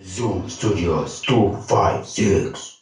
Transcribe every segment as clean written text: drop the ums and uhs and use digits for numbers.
Zoom Studios 256.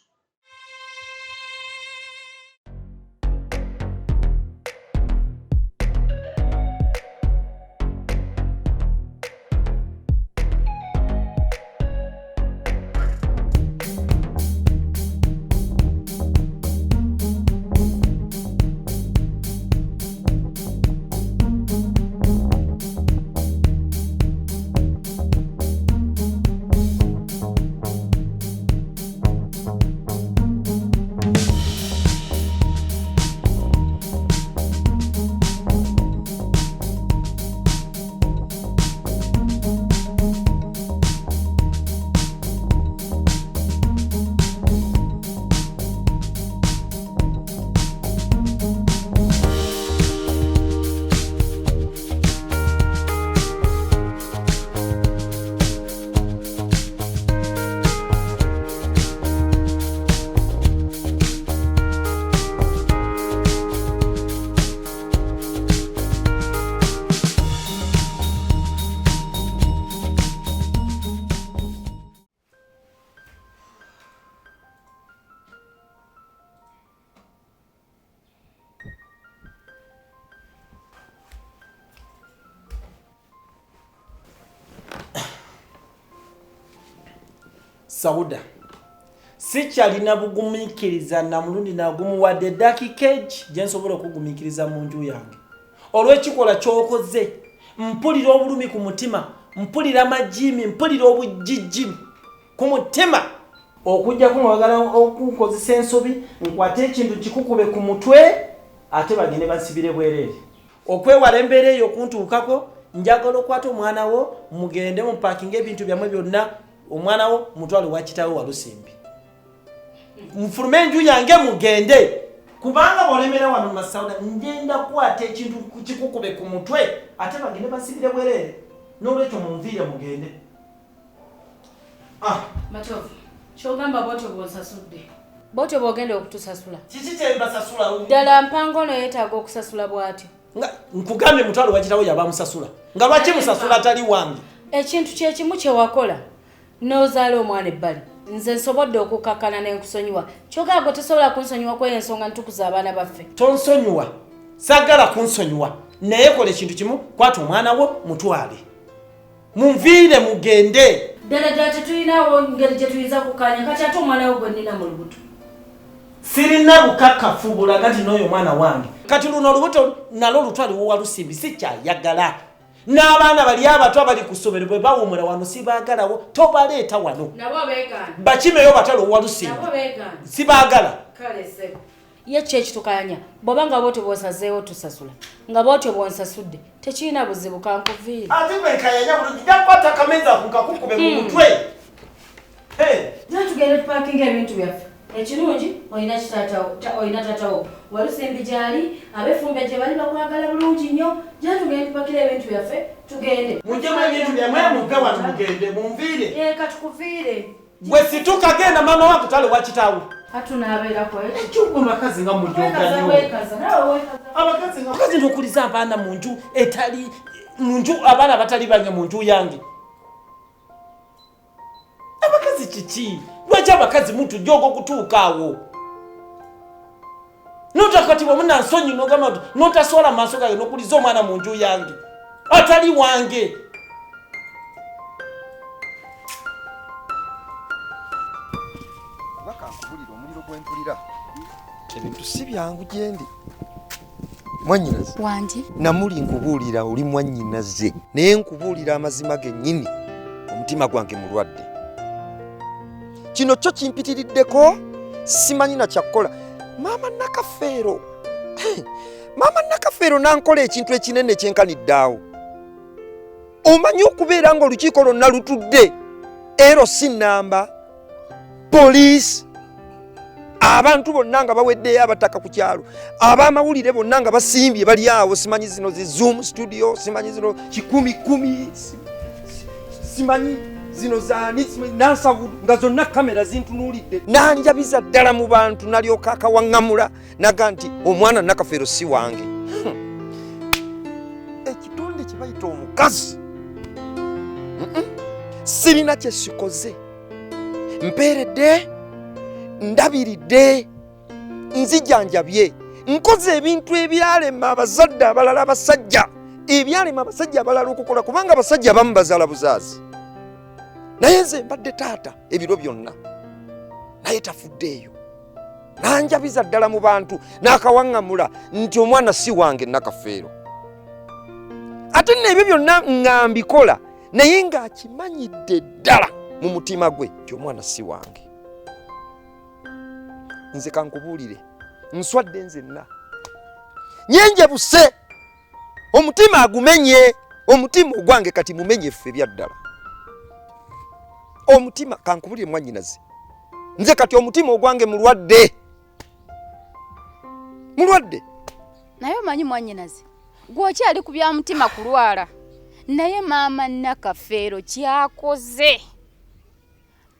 Sauda sikyalina bugumiikiriza na mulundi nagumu wadde eddakiika egi gye nsobola okugumiikiriza mu nju yange olw'ekikolwa ky'okoze. Mpulira obulumi ku mutima, mpulira majiimi, mpulira obujjijji ku mutima. Okujjako nga oyagala okunkozesa ensobi, nkwate ekintu kikukube ku mutwe ate bagende bansibire bwereere. Okwewala embeera eyo okuntuukako, njagala okwate omwana wo mugende mupakinge ebintu byammwe byonna, omwana wo mutwale wa kitaawe Walusimbi. Mufulume enju yange mugende, kubanga bw'olemera wano Masauda ngenda kukwata ekintu kikukube ku mutwe ate bagende bansibire bwereere. N'olwekyo munviire mugende. Ah. Matovu, ky'ogamba bw'otyo bw'onsasudde? Bw'otyo bw'ogenda okutusasula? Kiki kye mbasasula? Ddala mpango ono yeetaaga okusasula bw'atyo? Nga nkugambye mutwalo wa kitaawe yaba amusasula. Nga lwaki musasula atali wange? Ekintu kye kimu kye wakola n'ozaala omwana ebbali. Nze nsobodde okukakkana ne nkusonyiwa. Ky'ogamba gwe tosobola kunsonyiwa kw'eyo ensonga ntukuza abaana baffe. Tonsonyiwa. Saagala kunsonyiwa. Naye kola ekintu kimu, kwata omwana wo mutwale. Munviire mugende. Ddala ddala tetulinawo ngeri gye tuyinza kukkaanya kati ate omwana wo gwe nnina mu lubuto. Sirina bukakafu bulaga nti n'oyo mwana wange. Kati luno olubuto nalwo lutwale Walusimbi, sikyayagala. N'abaana bali abato abali ku ssomero bwe bawumula wano sibaagalawo, tobaleeta wano. Nabo beegaana. Bakimeyo batwale Walusimbi. Nabo beegaana. Sibaagala. Kale ssebo. Ye ki ekitukayanya? Bw'oba nga bw'otyo bw'osazeewo tusasula, nga bw'otyo bw'onsasudde, tekirina buzibu, kankuviire. Ate gwe nkayanya bulungi, nja kukwata akameeza ako nkakukube mu mutwe. Hey. Nja tugende tupakinge ebintu byaffe. Ekirungi olina kitaatawo, olina taatawo Walusimbi gy'ali, ab'effumbe gye bali bakwagala bulungi nnyo. Nja tugende tupakire ebintu byaffe tugende. Muggyemu ebintu byammwe muve wano mugende, munviire. Eh, katukuviire. Gwe situka genda maama wange tale wa kitaawo. Hatunaabeerako ekyo. Ekyo abakazi nga mujooga nnyo. Abakazi nga abakazi ntukuliza abaana mu nju etali mu nju abaana abatali bange mu nju yange. Abakazi kiki? Lwaki abakazi mutujooga okutuuka awo? Notakatibwa munansonyi nogamba nti notaswala maaso gange nokuliza omwana mu nju yange atali wange. Kuba kankubulira omuliro gwempulira ebintu si byangu gyendi. Mwannyinaze wangi namuli nkubuulira oli mwannyinaze naye nkubuulira amazima gennyini omutima gwange mulwadde. Kino kyo kimpitiriddeko simanyi na kyakukola. Maama Nakafeero, maama Nakafeero n'ankola ekintu ekinene ekyenkanidde awo. Omanyi okubeera ng'olukiiko lwonna lutudde ero si nnamba poliisi abantu bonna nga baweddeyo abataka ku kyalo ab'amawulire bonna nga basimbye bali awo simanyi zino zi Zoom studio simanyi zino kikumi kumi simanyi zino zaani nansabu nga zonna kamera zintunuulidde nanjabiza ddala mu bantu nalyoka akawaŋŋamula naga nti omwana Nakafeero si wange. Ekitonde kye bayita omukazi sirina kye sikoze. Mpeeredde, ndabiridde, nzijanjabye, nkoze ebintu ebyalema abazadde abalala abasajja, ebyalema abasajja abalala okukola, kubanga abasajja abamu bazaala buzaazi. Naye nze mbadde taata ebiro byonna, naye tafuddeeyo. Nanjabiza ddala mu bantu n'akawaŋŋamula nti omwana si wange Nakafeero. Ate nno ebyo byonna nga mbikola, naye ng'akimanyidde ddala mu mutima gwe nti omwana si wange. Nze kankubuulire, nswadde nzenna, nyenjebuse, omutima agumenye, omutima ogwange kati mumenye ffe bya ddala. Omutima kankubulire mwannyinaze, nze kati omutima ogwange mulwadde, mulwadde. Naye omanyi mwannyinaze, gwe okyali ku bya mutima kulwala, naye maama Nakafeero kyakoze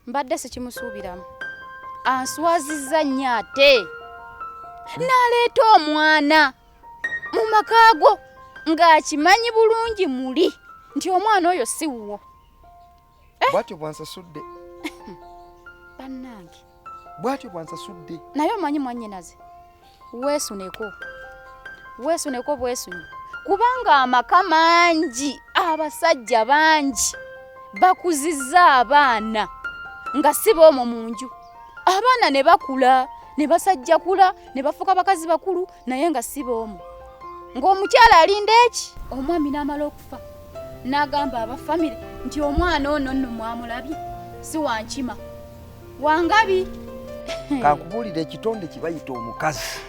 mbadde sikimusuubiramu. Answazizza nnyo ate n'aleeta omwana mu maka go ng'akimanyi bulungi muli nti omwana oyo si wuwo. Bwatyo bwansasudde. Bannange. Bwatyo bwansasudde. Naye omanyi mwannyinaze, weesuneko, weesuneko bwesunyi, kubanga amaka mangi, abasajja bangi bakuzizza abaana nga si b'omwo mu nju, abaana ne bakula ne basajjakula ne bafuuka bakazi bakulu, naye nga si b'omwo, ng'omukyala alinda eki omwami n'amala okufa n'agamba abafamire nti omwana ono nno mwamulabye si wankima wangabi. Kankubuulire, ekitonde kye bayita omukazi.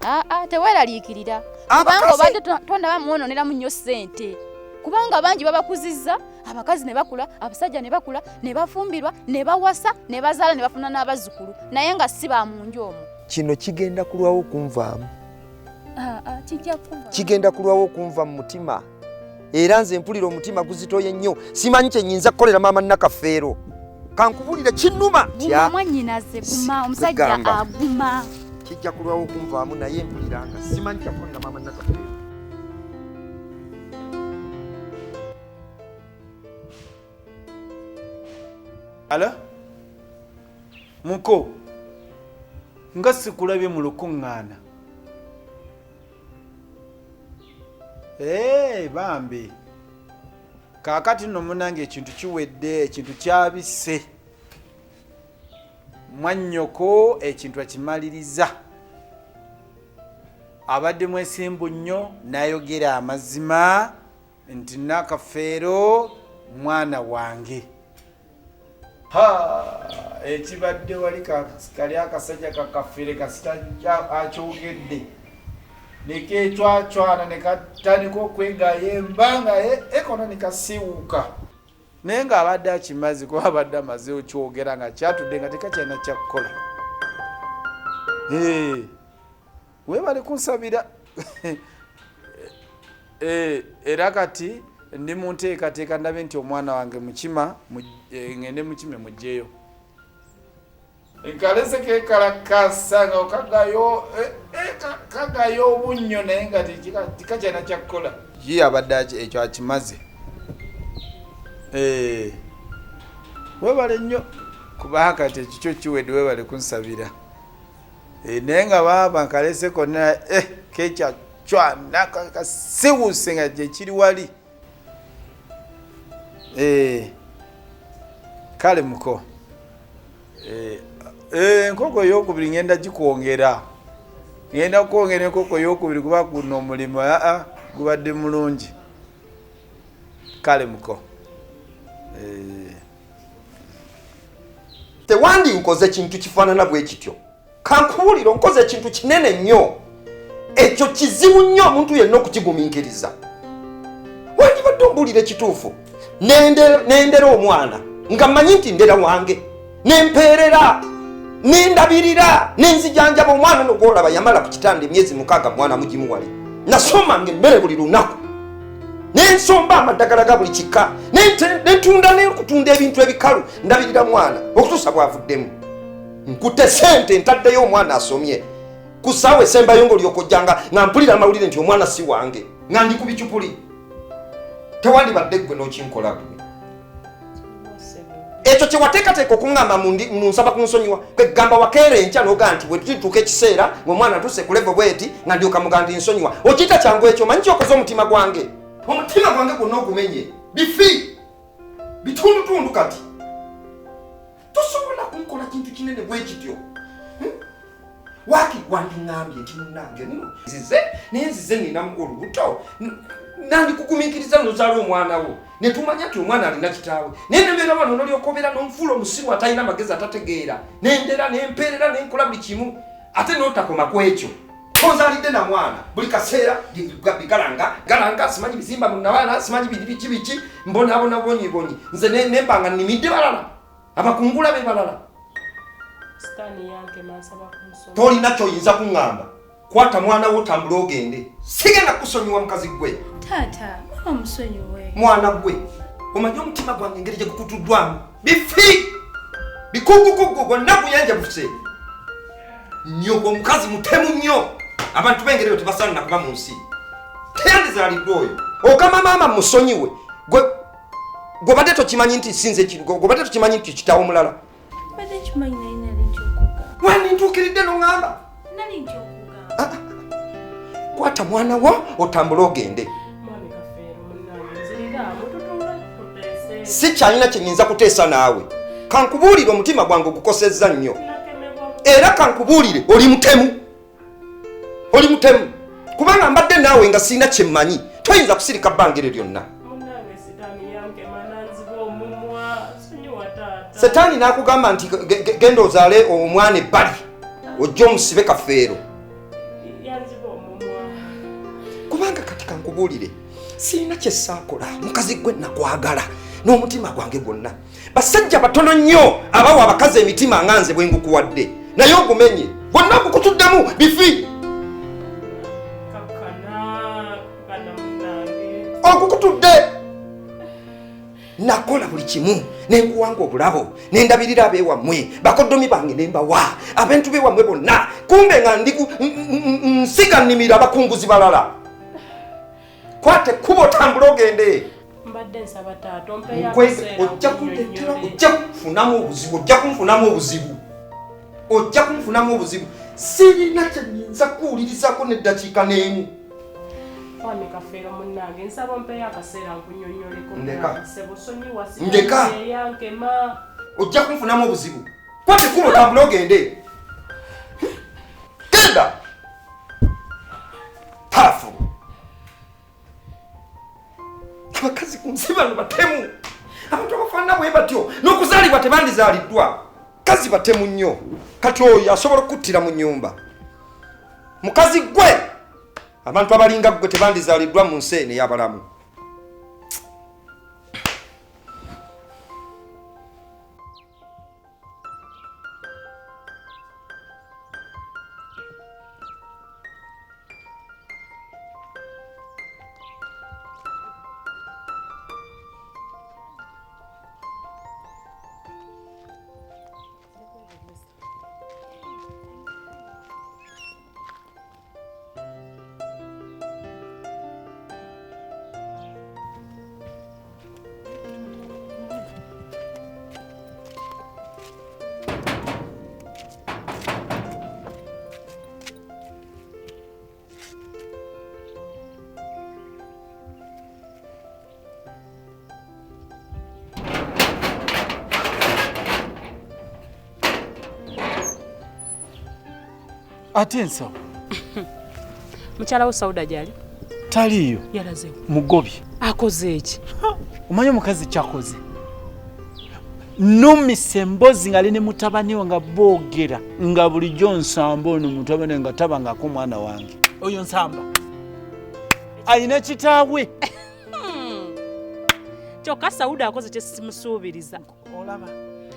Aa, teweeraliikirira kubanga obadde tondaba muwononeramu nnyo ssente, kubanga bangi babakuzizza abakazi ne bakula, abasajja ne bakula ne bafumbirwa ne bawasa ne bazaala ne bafuna n'abazzukulu, naye nga si ba mu nju omwo. Kino kigenda kulwawo okunvaamu. Aa, kijja kuva. Kigenda kulwawo okunva mu mutima, era nze mpulira omutima guzitoye nnyo. Simanyi kye nyinza kukolera maama Nakafeero. Kankubuulire, kinnuma. Guma mwannyinaze, guma omusajja. Kugamba. Aguma. Kijja kulwawo okunvaamu, naye mpulira nga simanyi kyakukolera maama Nakafeero. Alo muko, nga sikulabye mu lukuŋŋaana. Ee, bambi, kaakati nno munange ekintu kiwedde, ekintu kyabisse. Mwannyoko ekintu akimaliriza, abadde mwesimbu nnyo n'ayogera amazima nti Nakafeero mwana wange. Ha, ekibadde wali kali akasajja kakafere kasita akyogedde nekecwacwana nekatandika okwegaya embanga ekona nekasiiwuuka, naye ng'abadde akimaze kuba abadde amaze okyogera nga kyatudde nga tekakyalina kyakukola. Eh, weebale kunsabira. Eh, era kati ndi mu nteekateeka ndabe nti omwana wange mukima ngende mukime mugjeyo nkalese kekalakasa nga kagayo kagayo obunnyo, naye nga tekakyalina kyakukola. Ye abadde ekyo akimaze. Eh, weebale nnyo kubanga kati ekikyo kiwedde, weebale kunsabira. Eh, naye nga baaba nkalese konna kekyacwana kasiwuse nga gyekiri wali. Eh, kale muko. Enkoko eyokubiri ngenda gikwongera, ngenda kwongera enkoko eyokubiri kuba guno omulimu aa gubadde mulungi. Kale muko. Tewandi nkoze kintu kifaanana bwe kityo. Kankubuulira, onkoze ekintu kinene nnyo, ekyo kizibu nnyo omuntu yenna okukigumiikiriza. Wandibadde ombuulira ekituufu. Nendera omwana nga mmanyi nti ndera wange, nempeerera, nendabirira, nenzijanjaba omwana ono gwolaba. Yamala ku kitanda emyezi 6, mwana mugimuwale. Nasomanga emmere buli lunaku, nensomba amaddagala ga buli kika, nentunda nekutunda ebintu ebikalu, ndabirira mwana okutuusa bwavuddemu. Nkute sente ntaddeyo, omwana asomye. Ku ssaawa esembayo ngaolyoka ojjanga nga mpulira amawulire nti omwana si wange, nga ndi ku bicupuli. Tewandibadde ggwe n'okinkola gwe. Ekyo kye wateekateeka okuŋŋamba mu nsaba kunsonyiwa, kwe kugamba wakeera enkya n'ogaa nti bwe tulituuka ekiseera ng'omwana atuuse ku level bw'eti nga ndyoka mugaa nti nsonyiwa. Okiyita kyangu ekyo? Omanyi ky'okoze omutima gwange? Omutima gwange gwonna ogumenye bifi bitundutundu. Kati tosobola kunkola kintu kinene bwe kityo. Waaki wandiŋŋambye nti munnange nno nzize, naye nzize ninamu olubuto, nandikugumiikiriza n'ozaala omwana wo ne tumanya nti omwana alina kitaawe. Naye nembeera wano nolyoka obeera n'onfuula omusiru atalina magezi atategeera, nendera nempeerera nenkola buli kimu, ate n'otakoma ku ekyo tonzaalidde na mwana. Buli kaseera bigalanga galanga, simanyi bizimba munabaana, simanyi biki biki, mbonaabona bonyibonyi. Nze nemba nga nnimidde balala, abakungula be balala. Tolina kyoyinza kuŋŋamba. Kwata mwana wo otambule ogende, sigenda kusonyiwa mukazi gwe. Taata, mama musonyiwe. Mwana gwe, omanyi omutima gwange engeri gye gukutuddwamu bifi bikugukugu gwonna guyanja bufuse nnyo. Omukazi mutemu nnyo, abantu b'engeri eyo tebasaanira kuba mu nsi. Teyandizaaliddwa oyo. Ogamba maama musonyiwe, gwe gwobadde tokimanyi nti sinze, gwobadde tokimanyi nti kitawo mulala. Mbadde nkimanyi, naye nali ntya okugamba. Wandintuukiridde noŋŋamba. Nali ntya okugamba. Kwata mwana wo otambule ogende. Si kyalina kyenyinza kuteesa naawe. Kankubuulire, omutima gwange ogukosezza nnyo, era kankubuulire, oli mutemu, oli mutemu, kubanga mbadde naawe nga sirina kyemmanyi. Toyinza kusirika bbanga eryo lyonna. Setaani n'akugamba nti genda ozaale omwana ebbali ojja omusibe Kafeero. Kubanga kati kankubuulire, sirina kyesaakola. Mukazi gwe, nakwagala n'omutima gwange gwonna. Basajja batono nnyo abawa abakazi emitima nga nze bwe ngukuwadde, naye ogumenye gwonna, gukutuddemu bifi, ogukutudde. Nakola buli kimu, nenkuwanga obulabo, nendabirira abeewammwe, bakoddomi bange nembawa, abantu bewammwe bonna, kumbe nga ndi nsiga nnimiro abakunguzi balala. Kwata ekkubo otambule ogende. Mbadde nsaba taata ompeyo Nkwege, ojja kundeetera, ojja kunfunamu obuzibu, ojja kunfunamu obuzibu, ojja kunfunamu obuzibu. Sirina kyenyinza kuwulirizako neddakiika n'emu. Mwami Kafeero, munnange, nsaba ompeyo akaseera nkunyonnyoleko. Ndeka. Sebo, sonyiwa. Ndeka. Eyankema. Ojja kunfunamu obuzibu. Kwata ekkubo otambule ogende, genda paafu. Abakazi ku nsi bano batemu. Abantu abafaanana bwe batyo n'okuzaalibwa tebandizaaliddwa. Kazi batemu nnyo. Kati oyo asobola okukuttira mu nnyumba. Mukazi gwe, abantu abalinga ggwe tebandizaaliddwa mu nsi eno ey'abalamu. Ate ensawo? Mukyala wo Sauda gyali? Taliiyo. Yalazewo? Mugobye. Akoze eki? Omanyi omukazi kyakoze? Numisa embozi nga ali ne mutabani we nga boogera nga bulijjo Nsamba ono mutabani nga tabangako omwana wange. Oyo Nsamba ayina kitaawe. Kyokka Sauda akoze kyesimusuubiriza. Olaba.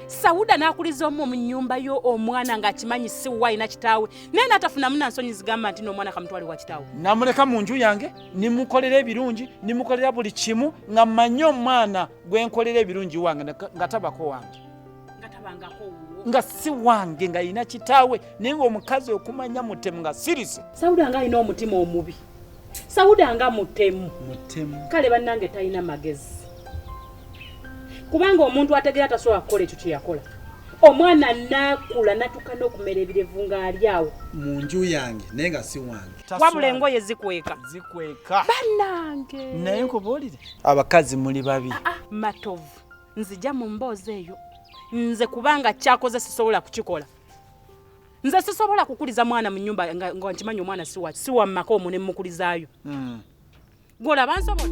Sauda n'akuliza omu mu nnyumba yo omwana ng'akimanyi si wa alina kitaawe, naye n'atafunamu na nsonyi zigamba nti n'omwana kamutwale wa kitaawe. Namuleka mu nju yange, nimukolera ebirungi, nimukolera buli kimu nga mmanyi omwana gwe nkolera ebirungi wange, nga tabako wange. Nga tabangako wuwo. Nga si wange, nga alina kitaawe, naye ng'omukazi okumanya mutemu nga sirise. Sauda nga alina omutima omubi. Sauda nga mutemu. Mutemu. Kale bannange talina magezi. Kubanga omuntu ategeera tasobola kukola ekyo kye yakola. Omwana nakula natuka n'okumera ebirevu ng'ali awo mu nju yange naye nga si wange. Wabula engoye zikweka. Zikweka. Bannange. Naye nkubuulire, abakazi muli babi. Matovu, nzija mu mboozi eyo. Nze kubanga kyakoze sisobola kukikola. Nze sisobola kukuliza mwana mu nnyumba nga nkimanyi omwana si wa maka omwo ne mmukulizaayo. Gw'olaba nsobola.